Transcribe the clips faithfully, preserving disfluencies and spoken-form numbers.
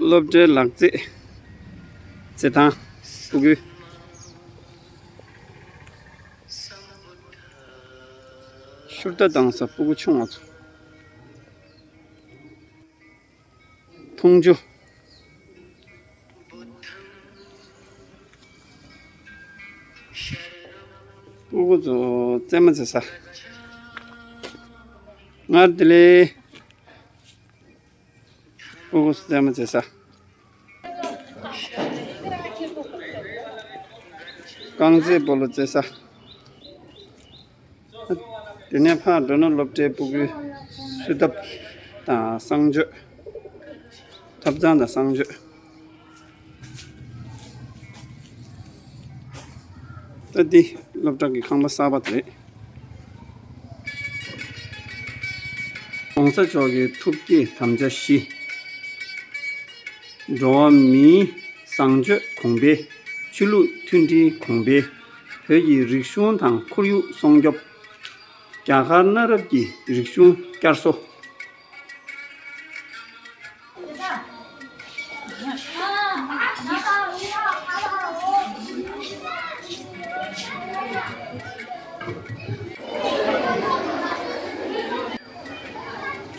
སློབ་གྲྭའི་ལག་རྩེད་རྩེད་ཐང་། སྤུ་གུ། ཤུར་རྟ་བཏང་ས་སྤུ་གུ་ཆུང་བ་ཚོ། འཐུང་ཆུ། སྤུ་གུ་ཚོ་རྩེད་མོ་རྩེ་ས། སྔར་དེ་ལས། སྤུ་གུ་ཚོ་རྩེད་མོ་རྩེ་ས། རྐང་རྩེད་སྤོ་ལོ་རྩེ་ས། དེ་ནས་ཕར་འགྲོ་ན་སློབ་གྲྭའི་སྤུ་གུའི་སུ་ཐབ་དང་གསང་སྤྱོད། ཐབ་ཚང་དང་གསང་སྤྱོད། ད་འདི་སློབ་གྲྭ་གི་ཁང་པ་གསར་པ་དེ་རེད། ༸གོང་ས་མཆོག་གི་ཐུགས་བསྐྱེད་དམ་བཅའ་བཞི། འགྲོ་བ་མིའི་བཟང་སྤྱོད་གོང་འཕེལ། ཆོས་ལུགས་མཐུན་སྒྲིལ་གོང་འཕེལ། བོད་ཀྱི་རིག་གཞུང་དང་ཁོར་ཡུག་སྲུང་སྐྱོབ། རྒྱ་གར་གནའ་རབས་ཀྱི་རིག་གཞུང་བསྐྱར་གསོ།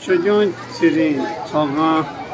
ཆོས་སྐྱོང་ཚེ་རིང་ཚོགས་ཁང་།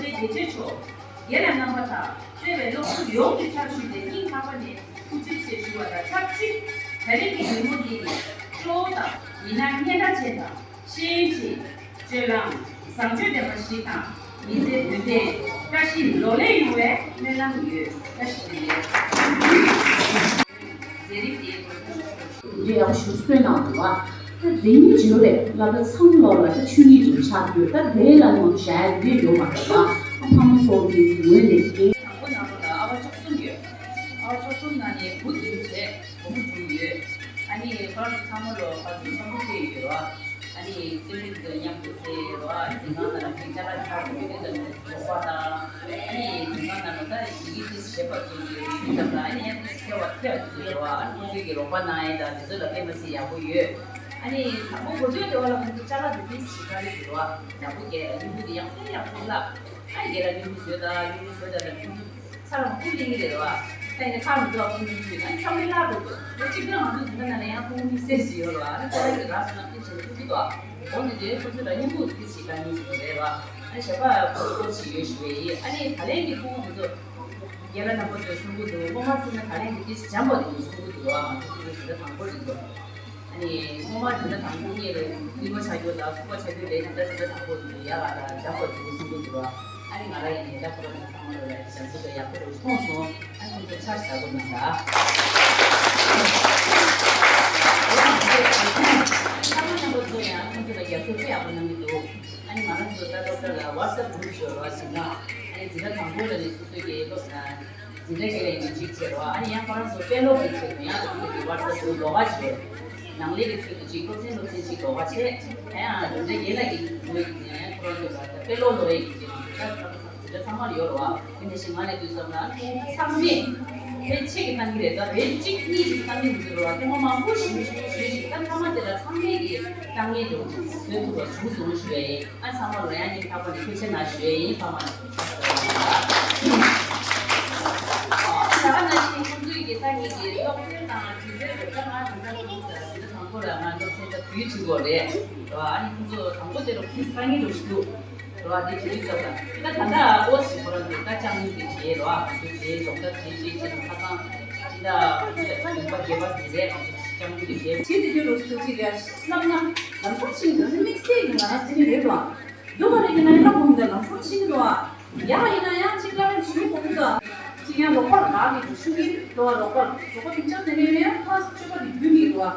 རྒན་ལགས་རྣམ་པ་དང་བརྩེ་བའི་སློབ་ཕྲུག་ཡོངས་ཀྱི་ཕྱག་ཞུས་ཏེ་སྙིང་ཐག་པ་ནས་ཐུགས་རྗེ་ཆེ་ཞུ་བ་དང་ཆབས་ཅིག་ད་རེས་ཀྱི་ཉིན་མོ་འདི་ནི་གཙོ་བོ་དང་མི་སྣ་སྙན་གྲགས་ཅན་དང་ཤེས་ཡོན་ཅན། སྤྱོད་ལམ་བཟང་སྤྱོད་ལྡན་པ་ཞིག་དང་མི་ཚེ་དོན་ལྡན་བཀྲ་ཤིས་ལོ་ལེགས་ཡོང་བའི་སྨོན་ལམ་ཡོད། བཀྲ་ཤིས་བདེ་ལེགས། མཛད་རིམ་དེའི་འགྲེལ་ཡག་པོ་ཞིག་གསན་གནང་འདུག་བ། ད་དེ་ཉིད་བརྗོད་རེད་ལབ་ད་ཚང་ལོག་ལ་ད་ཆོས་ཉིད་རིགས་ཆགས་ཡོད། ད་དེ་ལ་ནང་བཞག་ཡག་དེ་ཡོད་མ་རེད་བ། ཨ་ཕ་མ་སོགས་ཀྱི་ངོས་ནས་དེ། དང་པོ་ནང་ལོགས་ལ་ཨ་བ་བཅུ་གསུམ་ཡོད། ཨ་བ་བཅུ་གསུམ་ནང་ནས་བུ་བདུན་བྱས་བུ་མོ་དྲུག་ཡོད། ཨ་ནི་ཁོ་རང་ཚོ་ཚང་མ་ལོ་ཨ་བདུན་ཚང་མ་སྐྱེས་ཡོད་རེད་བ། ཨ་ནི་བརྩོན་འགྲུས་དེ་མཉམ་དུ་བྱས་ཡོད་རེད་བ། འཛིན་ཁང་ནང་ལ་ཅིག་ཅ་ལག་ཆགས་སོང་དུས་ཙམ་ནས་རོགས་པ་དང་། ཨ་ནི་འཛིན་ཁང་ནང་ལ་ད་ཡི་གེ་ཏིས་ཞེས་པ་ཚོ་ཡོད་དུས་ཙམ་ལ་ཨ་ནི་ཡང་ཏིས་ཁྱེར་བ་ཁྱེར་དུས་ཡོད་རེད་བ། ཨ་ནི་ཁོང་ཚོའི་གི་རོགས་པ་གནང་ཡས་དང་དེ་ཚོ་ལ་དཔེ་མ་སྲིད་ཡག་པོ་ཡོད། ཨ་ནི་དང་པོ་གོ་ཐོས་དེ་བ་ལ་ཁོང་ཚོ་ཅ་ལག་དེ་ཏིས་ཞིག་ག་རེ་ཡོད་རེད་བ། ཡག་པོ་རྒྱག་ཡིན་དུས་དེ་ཡག་སེ་ཡག་པོ་ལབ། ཨ་ནི་རྒན་ལགས་སྙིང་པོ་བཟོས་དང་སྙིང་པོ་བཟོས་དང་ལ་ཁོང་ཚོ། ཚ་རང་ཁུག་ལེན་གྱི་རེད་བ། ད་ཡིན་ན་ཁ་མི་ཐོག་ཁུག་མི་ཐུབ་ན་ཁྲམ་མི་ལྷག་འགྲོ་གི་འདུག་ལོ་གཅིག་གྲངས་མ་འདུག་ཟིན་པ་ན་ལ་ཡང་ཁུག་མི་སེ་ཞིག་ཡོད་རེད་བ། ཨ་ནི་ཁོ་རང་གི་རག་སོང་ན་ཏིག་ཞིག་ལ་ཐུག་གི་འདུག་འོ་ནི་དེ་ཁོ་ཚོ་ལ་སྙིང་ཁུག་ཏིག་ཞིག་གང་ཉིད་ཞིག་རེད་བ། ཨ་ནི་ཞབས་པ་ཁུག་ཏོག་ཞིག་ཡོད་ཞུ་བས་ཡིན། ཨ་ནི་ད་ལན་གྱི་ཁུག་འདི་ཚོ་རྒན་ལགས་རྣམ་པ་ཚོས་གསུང་གི་འདུག་སྔོན་མ་ཚོ་ནི་ད་ལན་གྱི་ཏིག་ཞིག་འཇམ་པོ་འདུག་གསུང་གི་འདུག་ཨ་ང་ཚོ་ཁུག་ཏོག་ཞིག་ལ་དང་པོ་རེད་འདུག་ཨ་ནི་སྔོན་མ་དེ་འདྲ་དང་པོ་ངེད་ལ་གླིང་བ་ཆགས་རྒྱུ་དང་སུ་པ་ཆགས་རྒྱུ་ལས་དེ་འདྲ་དེ་འདྲ་དང་པོ་ཡ་ལ་དང་འཇམ་པོ་འདུག་གསུང་གི་འདུག་ཨ་ནི་ང་རང་ཡིན་ནའི་ད་ཁོ་རང་ཚང་མ་ལོ་ལ་བྱམས་བརྩེ་དང་ཡག་པོ་རེད་མཐོང་སོང་། ཨ་ནི་ཁོང་ཚོ་ཆ་ཞིག་ལྟ་དགོས་གནང་ད། ཚང་མ་རྣམ་པ་ཚོ་ཡང་ཁོང་ཚོ་ལ་རྒྱབ་སྐྱོར་དཔེ་ཡག་པོ་གནང་གི་འདུག་ཨ་ནི་ང་རང་ཚོ་ད་སློབ་གྲྭ་ལ་ཝ་ཊི་སེབ་གུ་རུབ་ཞིག་ཡོད་རེད་བ། ཟིན་ན་ཨ་ནི་འཛིན་གྲྭ་དང་པོ་ལ་ནི་སོ་སོའི་གི་སློབ་ན། འཛིན་གྲྭ་བརྒྱད་ལ་ཡིན་གཅིག་བྱས་རོགས། ཨ་ནི་ཡང་ཁོ་རང་ཚོ་དཔེ་ཀློག་གི་ཆེད་དུ་ཡང་ཁོ་ཚོ་གི་ཝ་ཊི་སེབ་གུ་རུབ་ལོགས་ཀ་བྱས། ནང་ལས་ཀྱི་ཚུལ་དུ་གཅིག་སློབ་ཚན་སློབ་ཚན་གཅིག་ལོགས་ཀ་བྱས། ཨ་ཡང་འཛིན་གྲྭ་བརྒྱད་ལ་ཡིན་ངོས་ཀྱི་ནས་ཁོ་རང་ཚོ་ལ་དཔེ་ཀློག་ལོགས་ཀྱི་ཆེད་དུ་ད་ཁོ་རང་ཚོ་འཛིན་གྲྭ་ཚང་མ་ལ་ཡོད་རོགས། དེ་འདྲ་ཞིག་ང་ལས་དུས་ཙམ་ལ་ཚང་མས་ཕལ་ཆེར་གྱི་བཏང་གི་རེད། ད་རེད་གཅིག་གཉིས་ཤིག་བཏང་གི་མི་འདུག་རོགས། ཐེངས་མ་མང་པོ་ཞིག་ཞིག་ཞིག་ཞིག་ད་མཐའ་མ་དེ་ལ་ཚང་མས་ཀྱི་བཏང་གི་འདུག་བཟོས་ཐུབ་པ་བྱུང་སོང་ཞུ་ཡ་ཡིན། ཨ་ཚང་མ་ལོ་ཡང་ཉིན་ཐག་པ་ནས་ཐུགས་རྗེ་གནང་ཞུ་ཡ་ཡིན། ཕ་མ་ལ། ད་ང་ནང་བཞིན་ཁོང་ཚོའི་གི་ད་ངེད་ཀྱི་སློབ་ཚན་དང་དུས་ཚོད་རེ་ད་ང་དེ་འདྲ་ཐུག་ས་དེ་འདྲ་དང་པོ་ལ་ང་སློབ་ཚན་ད་དུས་ཁྲིད་དགོས་རེད་རོ། ཨ་ནི་ཁོང་ཚོ་དང་པོ་དེ་རུ་ཁྲིད་ས་ངེད་རུ་ཞུ་རོ། ཨ་དེ་ཁྲིད་ས་ད་ད་ད་ད་ཨོ་སི་ཁོ་རང་ཚོ་ད་ཅང་མི་དེ་བྱེད་རོ། ཨ་ཁོང་ཚོ་བྱེད་སྦྱོང་བརྡར་བྱེད་བྱེད་བྱེད་ད་ཁ་སང་ཅི་ད་ཡོད་པ་རྒྱས་པ་དེ་རེད། ང་ཚོ། སྦྱང་གི་རེད། བྱེད་དེ་དུས་ལོ་སུ་གཅིག་ལ་བསླབ་ན་ལམ་སང་ཤེས་ཀྱི་རེད། དམིགས་བསལ་གྱི་ང་རང་ཟེར་གྱི་རེད་བ། སྡུག་པ་རེད་ཀྱི་ན་ཡང་ལབ་དགོས་མི་འདུག་ལམ་སང་ཤེས་ཀྱི་འདུག་ཨ། ཡག་ཡིན་ན་ཡང་གཅིག་ལ་ཡང་ཞུ་དགོས་མི་འདུག་ཨ། གཅིག་ཡང་རོགས་པ་ལགས་ཀྱི་ཞུ་གི་འདུག་ཨ། རོགས་པ་རོགས་པ་དེ་ཆགས་དེ་ནས་ཡང་ཕར་སྤྱོད་པ་དེ་རྒྱུན་གྱི་འདུག་ཨ།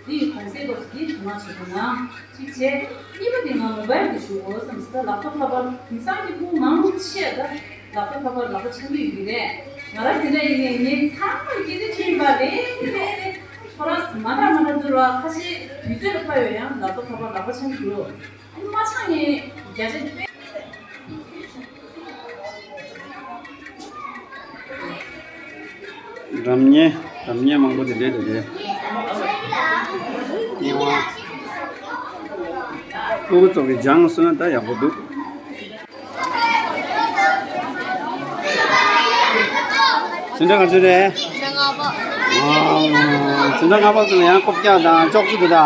དེ་ཡི་གོང་གསལ་ཐོག་དེ་དུ་མ་བྱེད་དགོས་ན། གཅིག་བྱས། གཉིས་པ་དེ་ང་མོ་བལ་དེ་ཞུ་དགོས་བསམ་སོང་། ལག་ཐོག་ཁ་པར་དེང་སང་གི་ཕྲུ་གུ་མང་ཆེ་ད་ལག་ཐོག་ཁ་པར་ལག་པ་འཆང་གི་ཡོད་ཀྱི་རེད། ང་རང་དེ་འདྲ་ཡིན་ནའི་ངས་ཚང་མར་སྐད་ཆ་དྲིས་པ་རེད་རེད་རེད། ཁོ་རང་མ་འདྲ་མ་འདྲ་འདུག་ར། ཁ་ཤས་དུས་ཚོད་ལ་དཔག་ཡོད་ཡང་ལག་ཐོག་ཁ་པར་ལག་པ་འཆང་གི་འདུག་ཨ་ནི་མ་འཆང་ནས་བརྒྱ་ཆ་དཔེ། སྒྲ་སྙན། སྒྲ་སྙན་མང་པོ་དེ་འདྲས་དེ་འདྲས། ཨེ་ཝ། ཕྲུ་གུ་ཚོ་གིས་སྦྱངས་སོང་ན་ད་ཡག་པོ་འདུག་འཛིན་གྲྭ་ག་ཚོད་རེད། ཨ། འཛིན་གྲྭ་ལྔ་པ་ཚོ་ལ་ཡང་རྐུབ་བཀྱག་དང་ཅོག་ཙེ་དེ་དག་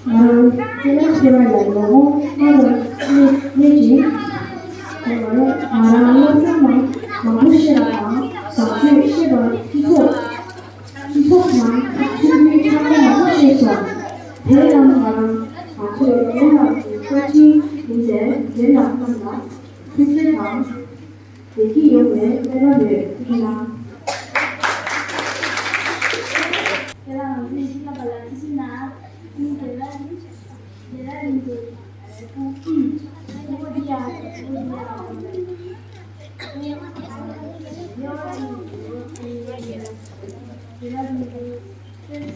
ང་རང་སྐྱེས་ལ་སྐྱེས་པ་ཡང་ལོ་ངོ་ལྔ་ལ་སླེབས་སླེབས་ཅིང་། ང་རང་ང་རང་སློབ་སྦྱོང་མང་མང་པོ་ཤེས་པ་དང་བཟང་སྤྱོད་ཤེས་པ། སྤྱི་ཚོགས་སྤྱི་ཚོགས་དང་ཚོགས་པའི་ཁྱབ་ཁོངས་མང་པོ་ཤེས་སོང་། དེ་ཡང་ང་རང་ང་ཚོའི་རྒན་ལགས་ཀྱི་བཀའ་དྲིན་ཡིན་པས། རྒན་ལགས་རྣམས་ལ་ཐུགས་རྗེ་དང་བདེ་སྐྱིད་ཡོང་བའི་སྨོན་ལམ་ཡོད། ཐུགས་རྗེ་གནང་། དེ་ལ་ང་ཚོས་ཤིང་ལ་བ་ལ་ཐུགས་རྗེ་གནང་། ཐུགས་རྗེ་གནང་། ཁོ་བའི་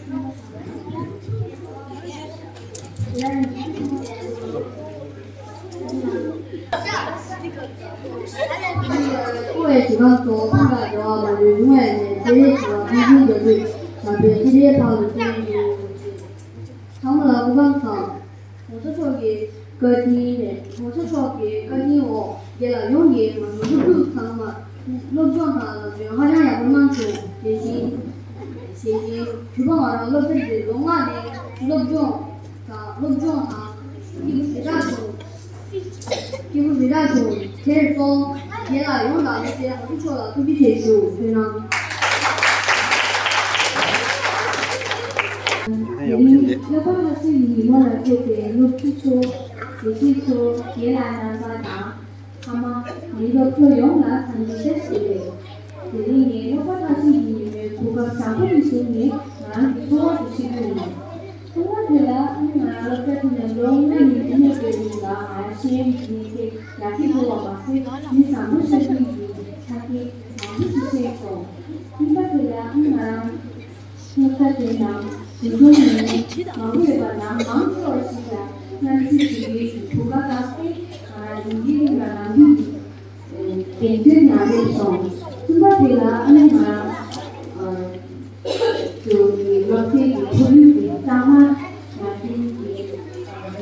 ཞིང་ཁམས་སུ་ཕ་མ་དགེ་བ་མ་ལུས་ལུང་བའི་ནས་ཚེ་རིང་ཞིང་ལ་ཕན་ཚུན་འབྲེལ་འདྲིས་བྱ་བའི་ཅི་འདྲའི་ཕག་ལུས་བསྟན་ཡོད། ཚང་མ་ལ་སྐུ་ཁམས་བཟང་། གོང་ས་མཆོག་གི་བཀའ་དྲིན་ནས་གོང་ས་མཆོག་གི་བཀའ་དྲིན་འོག་རྒན་ལགས་ཡོངས་ཀྱིས་ང་ཚོ་སློབ་ཕྲུག་ཚང་མར་སློབ་སྦྱོང་དང་ལམ་སྟོན་ཧ་ཅང་ཡག་པོ་གནང་བྱུང་། དེ་བཞིན་དེ་བཞིན་གུས་པ་ང་རང་སློབ་གྲྭ་འདིར་ལོ་ལྔ་ནས་སློབ་སྦྱོང་དང་སློབ་སྦྱོང་དང་སྐྱིད་པོ་ཞེ་དྲག་བྱུང་། སྐྱིད་པོ་རེ་རག་བྱུང་། དེར་སོང་། རྒན་ལགས་ཡོངས་ལ་སླེབས་ཏེ་ང་ཚོ་ཕྱོགས་ལ་ཐུགས་རྗེ་ཆེ་ཞུ། ཐུགས་སྣང་། དེ་རིང་སློབ་གྲྭ་ཁག་ཅིག་གི་ཉིན་མོ་ལ་ཕེབས་པའི་སློབ་ཕྲུག་ཚོ། དགེ་བཤེས་ཚོ། རྒན་ལགས་རྣམ་པ་དང་། ཕ་མ། ངའི་སློབ་ཕྲུག་ཡོངས་ལ་འཚམས་འདྲི་བཀྲ་ཤིས་བདེ་ལེགས། དེ་རིང་ངས་སློབ་གྲྭ་ཁག་ཅིག་གི་ཉིན་མོའི་གོ་སྐབས་བཟང་པོ་འདི་བཟུང་ནས་ང་རང་གི་ཚོར་བ་དེ་བཤད་རྒྱུ་ཡིན། ཚོར་བ་དེ་ལ་ཨ་ནི་ང་རང་སློབ་གྲྭ་དེ་ནས་ལོ་ལྔ་ཡིན་དུས་ནས་བསྡད་དུས་ལ་ང་རང་ཤེས་ཡོན་གྱི་གནས་ཚད་ཡར་རྒྱས་འགྲོ་བ་མ་ཟད་མི་བཟང་པོ་ཆགས་རྒྱུ་ཡིན་ཆ་རྐྱེན་བཟང་པོ་ཞིག་བཤད་ཆོག་གཉིས་པ་དེ་ལ་ཨ་ནི་ང་རང་སློབ་གྲྭ་དེ་ནང་ཞིང་གྲོང་ནས་མང་པོ་ཡོད་པ་ནང་མང་ཆེ་བ་ཞིག་ལ་མཉམ་ཞུགས་བྱེད་ཡུལ་གྱི་གོ་སྐབས་བཏང་སྟེ་ང་རང་ཉིན་གྱི་རིང་ལ་ནམ་རྒྱུན་གྱི་གདེང་ཚོད་ཉར་རེ་སོང་། གསུམ་པ་དེ་ལ་ཨ་ནི་ང་རང་ཚོའི་སློབ་ཚན་གྱི་ཁོར་ཡུག་དེ་གཙང་མ་ཡར་ཐོན་གྱི་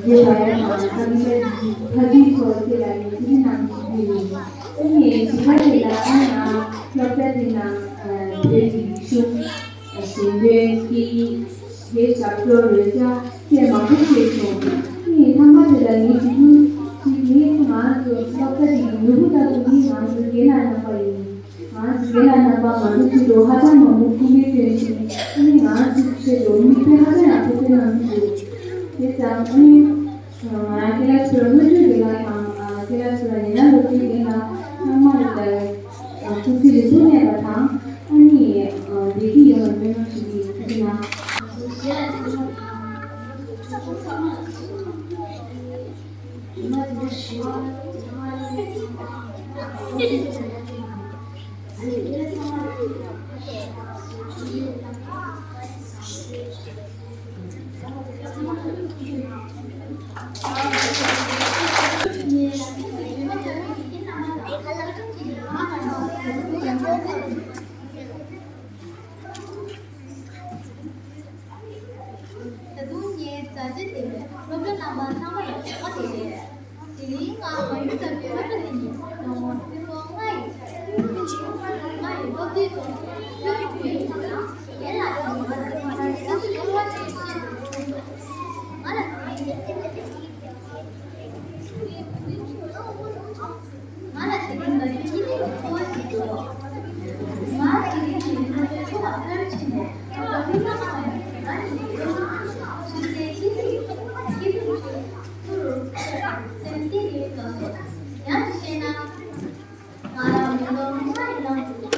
རེ་བ་ཡང་དང་ས་གནས་ཀྱི་ཕ་གིའི་ཚོ་དེ་ལ་ཡོད་ཚུལ་གནང་ཞུ་རྒྱུ་ཡིན། ཨ་ནི་བཞི་པ་དེ་ལ་ཨ་ནི་ང་སློབ་གྲྭ་དེ་ནང་བོད་ཀྱི་རིག་གཞུང་། གཞན་པའི་སྐད་ཡིག་དེ་ཞབས་བྲོ་རོལ་ཆ་བཅས་མང་པོ་བྱས་བྱུང་། ངས་མཐའ་མ་དེ་ལ་ངས་ཞུ་རྒྱུ་གཅིག་ནི་ང་ཚོ་སློབ་གྲྭ་འདི་གི་ནོར་བུ་ལྟ་བུ་ནི་ང་ཚོ་རྒན་ལགས་རྣམ་པ་ཡིན། ང་ཚོ་རྒན་ལགས་རྣམ་པ་ང་ཚོ་ཆེད་དུ་ཧ་ཅང་མང་པོ་སྐུལ་འདེད་བཏོན་ཞིང་ཨ་ནི་ང་ཚོ་ཆེད་དུ་མིག་དཔེ་ཧ་ཅང་ཡག་པོ་སྟོན་གནང་གི་འདུག་དེ་ཙམ་ཨ་ནི། ང་རང་ཁྱེད་རང་ཚོར་བློ་མཐུན་རེ་ལ་དང་ཁྱེད་རང་ཚོར་ཡིན་ན་སློབ་ཕྲུག་ཡིན་ན་ཚང་མ་ལ་ཐུགས་རྗེ་ཆེ་གནང་བ་དང་ཨ་ནི་བདེ་སྐྱིད་ཡོང་བའི་སྨོན་ལམ་ཞུ་གི་ཡིན། ཐུགས་རྗེ་གནང་། ད་དུང་ངའི་མཛའ་བརྩེ་ལྡན་པའི་སློབ་གྲོགས་རྣམ་པ་ཚང་མ་ལ་བདེ་ལེགས། དེ་རིང་ང་མ་ཡུམ་ལྟ་བུའི་སློབ་གྲྭ་འདི་ནས་ལོ་ངོ་ཕལ་ཆེར་ལྔ་ཡི་ལྔ་ཡི་སློབ་དུས་སུ་ཕུལ་དུ་ཕུལ་ཡོད་ཀྱང་རྒན་ལགས་ཀྱིས་ང་ལ་ཚང་མར་སེམས་སུ་སྐྱོ་བ་ཅན་ཞིག་ཏུ་གསུངས་སོང་། ང་ལ་དེ་རིང་ང་རྒྱལ་གྱི་ང་རྒྱལ་གྱི་ངའི་སྐྱིད་སྡུག་གི་འཚོ་བ་ཞིག་འདུག་ང་དེ་རིང་ངའི་ཁ་ཆེ་ཆུང་བ་ཕལ་ཆེར་ནས་ང་ཕུལ་ན་སོང་ང་ནི་ངའི་སློབ་ཕྲུག་ཆུ་ཚོད་གཅིག་གི་སྐྱིད་སྡུག་ཅིག་ཐུག་རུ་ཆེ་བ་སེམས་གཏིང་ནས་དགའ་སོང་། ཡང་ཅིག་བཤད་ན། ང་རང་མི་ལོ་ལྔ་ཡི་ནང་དུ།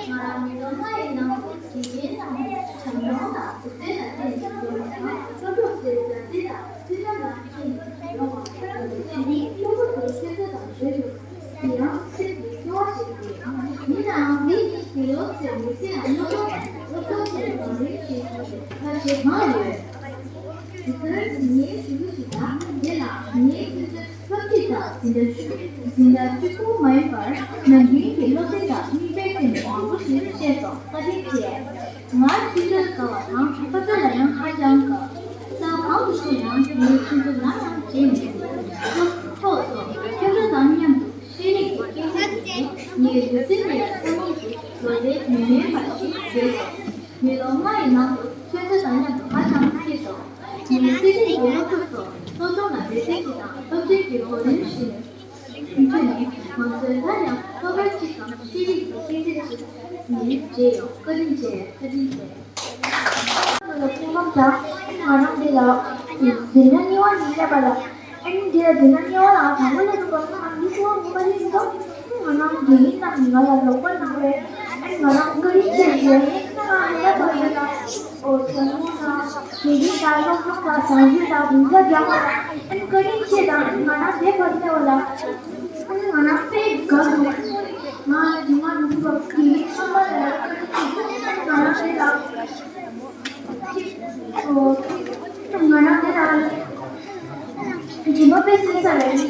ང་རང་མི་ལོ་ལྔ་ཡི་ནང་དུ་དགེ་རྒན་རྣམས་བྱམས་སྐྱོང་དང་མཛུབ་སྟོན་ལ་བརྟེན་ནས་ཡོང་བ་དང་། སློབ་ཕྲུག་ཚོའི་མཛའ་བརྩེ་དང་མཐུན་གྲམ་ལ་བརྟེན་ནས་ཡོང་བ། དེ་ནི་གློ་བུར་དུ་ཁྱོད་ཚོ་དང་འབྲེལ་འདུག་དེ་ཡང་སེམས་ཀྱི་སྐྱོ་བ་ཞིག་རེད། ཡིན་ནའང་མི་ནི་དགེ་སློབ་ཚོའི་མི་ཚེ་ལ་སློབ་སྦྱོང་དང་སློབ་སྦྱོང་ཆེད་དུ་མ་རེད་ཅེས་ཁ་ཞེ་མང་ཡོད། དེ་ལྟར་ངས་ཞུ་རྒྱུ་ཞིག་ལ་དེ་ལ་ངས་ཁྱོད་ཚོའི་སློབ་ཁྲིད་དང་འཛིན་གྲྭ་བཅུ་འཛིན་གྲྭ་བཅུ་དགུ་མ་ཡིན་པར་ནམ་རྒྱུན་གྱི་སློབ་ཚན་དང་མིག་དཔེ་བསྟན་ནས་མང་པོ་ཞིག་བཤད་སོང་། བཀའ་དྲིན་ཆེ། ང་ཁྱོད་ཚོར་དགའ་བ་དང་ཁྱོད་ཚོ་ལ་ཡང་ཧ་ཅང་དགའ། ས་གང་དུ་བཞུགས་ཡང་ངས་ཁྱོད་ཚོ་ནམ་ཡང་བརྗེད་མི་ཐུབ། ཁྱོད་ཚོ་ཁྱོད་ཚོ་དང་མཉམ་དུ་ཤེས་རིག་གི་སྐད་ཆ་དེ་ངའི་ལུས་སེམས་ལ་ཡང་ཚ་མོ་ཞིག་ལོ་ཟླའི་མི་སྣའི་བར་ཞིག་བརྗེད་སོང་། མི་ལོ་ལྔ་ཡི་ནང་དུ་ཁྱོད་ཚོ་དང་མཉམ་དུ་ཧ་ཅང་སྐྱིད་སོང་། ངའི་བརྩེ་ལྡན་གྱི་སློབ་ཕྲུག་ཚོ། སློབ་སྦྱོང་ལ་འབད་བརྩོན་གྱིས་དང་སློབ་ཚན་གྱི་གོ་རིམ་བཞིན་ཁྱོད་ནི་ང་ཚོའི་སླར་ཡང་སློབ་གྲྭ་གཅིག་དང་ཤེས་རིག་གི་སྐད་ཆ་གཅིག་ནི་བརྗེད་ཡོང་། བཀའ་དྲིན་ཆེ། བཀའ་དྲིན་ཆེ། ང་རང་འདི་ལ་འཛིན་གྲྭ་གཉིས་པ་ནས་སླེབས་པ་ལ། ཨ་ནི་འདི་ལ་འཛིན་གྲྭ་གཉིས་པ་ལ་དང་པོ་སླེབས་འདུག་པ། ང་མི་ཤེས་པ་ངོ་མ་རེད་འདུག་ང་རང་དགེ་རྒན་རྣམས་ང་ལ་ལོག་པ་གནང་བས། ཨ་ནི་ང་རང་བཀའ་དྲིན་ཆེ་ཞུ། ང་ཧ་ལས་པ་ཡོད་ལ། ཨོ་ཚང་མ་ང་དགེ་རྒན་དང་སློབ་སྦྱོང་དང་བཟང་སྤྱོད་དང་རིག་གཞག་རྒྱག་པ་ལ་ཨ་ནི་བཀའ་དྲིན་ཆེ་དང་། ཨ་ནི་ང་རང་དེ་བར་སླེབས་པ་ལ་ཨ་ནི་ང་རང་དཔེ་དགའ་འདུག་ང་ལ་དེ་སྔ་མི་ཐུབ་པ་དགེ་རྒན་གསུམ་པ་དེ་ལ་བཀའ་དྲིན་ཆེ། ང་རང་དཔེ་ ང་རང་དེ་དང་རྗེས་མ་དཔེ་སྲིད་ས་རེད།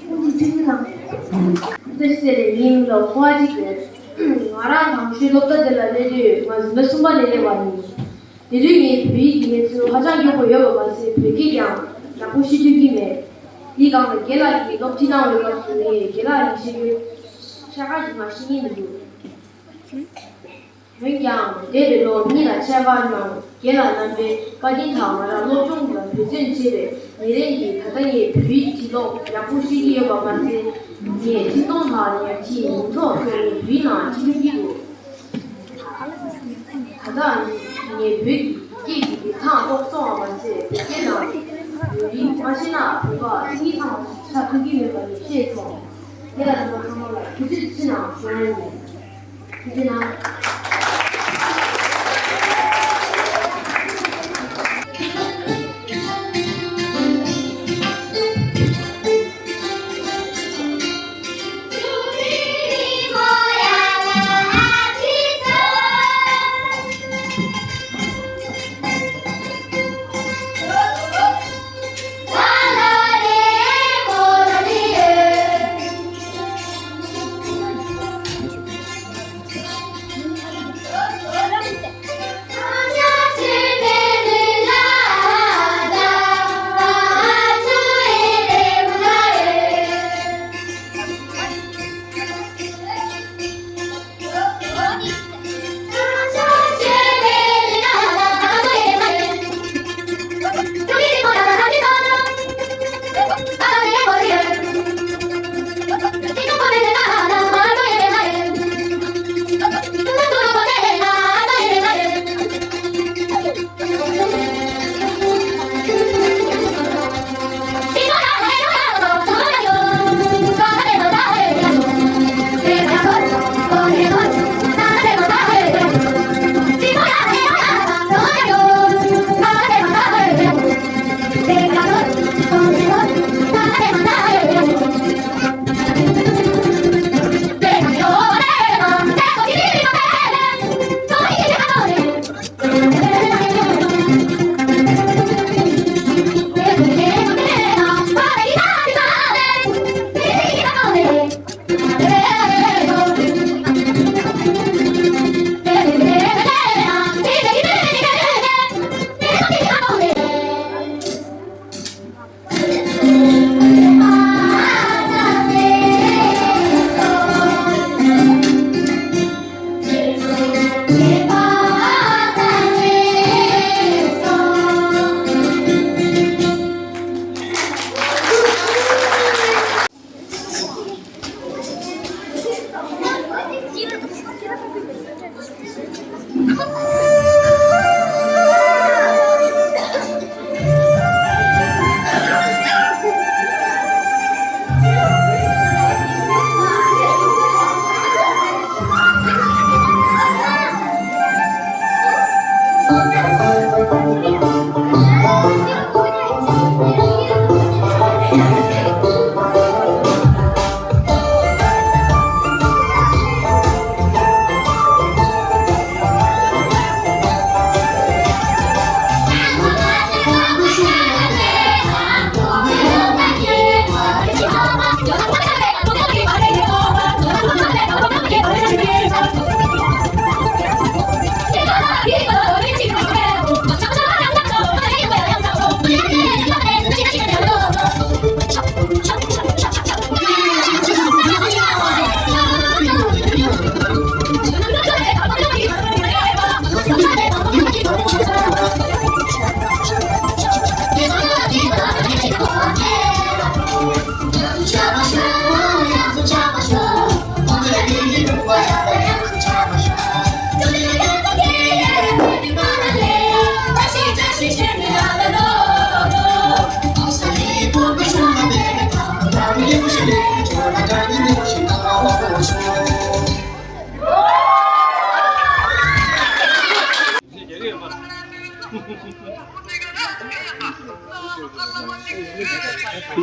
ཁོང་གིས་ཁྲིད་ཀྱི་དང་། ཁོང་ཚོ་ཤི་ཟེར་ནས་ཡིན་ལ་ཁོ་བ་གཅིག་རེད། ང་རང་དང་ཤོས་སློབ་གྲྭ་དེ་ལ་སླེབས་དུས་ང་འཛིན་གྲྭ་གསུམ་པ་ནས་སླེབས་པ་ཡིན། དེ་དུས་ངས་བོད་ཡིག་གི་གནས་ཚུལ་ཧ་ཅང་མགྱོགས་པོ་ཡོད་པ་མ་ཟད་བོད་སྐད་ཀྱང་ཡག་པོ་ཤེས་ཐུབ་ཀྱི་མེད། དེའི་སྒང་ལ་རྒན་ལགས་ཀྱིས་སློབ་ཁྲིད་གནང་བའི་སྐབས་སུ་ངས་རྒན་ལགས་ཀྱི་བཤད་རྒྱུན་ཤ་ཁ་ཞིག་མ་ཤེས་ཀྱི་མི་འདུག་འོན་ཀྱང་འདས་པའི་ལོ་གཉིས་ལ་ཆར་པ་གནང་རྒན་ལགས་རྣམ་པའི་བཀའ་དྲིན་དང་ང་རང་སློབ་སྦྱོང་ལ་འབད་བརྩོན་བྱས་པའི་ཉིན་རེ་ཡིས་ད་ལྟ་ངས་བོད་ཡིག་བྲིས་ཀློག་ཡག་པོ་ཤེས་ཀྱི་ཡོད་པ་མ་ཟད། ངས་ཆེ་མཐོང་དང་ཉམས་ཞིབ་མིང་ཐོ་སོགས་ངས་བོད་ནང་ཅི་ལྟར་བྲིས་འདུག་ད་ལྟ་ངས་བོད་ཀྱི་སྐད་ཀྱི་རིགས་ཐང་ཐོག་སོང་བ་མ་ཟད་བོད་སྐད་དང་བོད་རིགས་མ་ཤེས་ན་བོད་པ་མཚན་ཉིད་ཚང་མ་ཆགས་ཐུབ་ཀྱི་མེད་པ་ངས་ཤེས་སོང་། དེ་ལ་རྣམ་པ་ཚང་མ་ལ་ཐུགས་རྗེ་ཆེ་གནང་ཞུ་ཡ་ཡིན། ཐུགས་རྗེ་གནང་།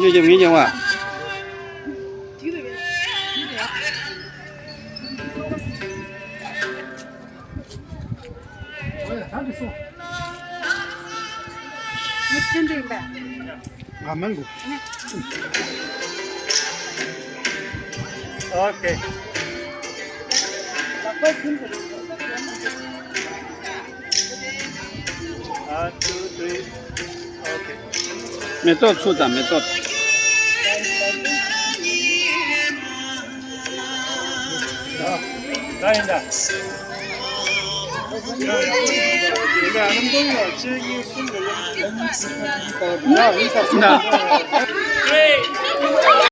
ཁྱེད་ཀྱིས་ངེས་ཀྱང་བ། ང་མང་གོ། ཨོ་ཁེ། One, two, three. ཨོ་ཁེ། མེ་ཏོག་ཚུགས་དང་མེ་ཏོག་ད་ཡིན་ད། ཡིན་ད།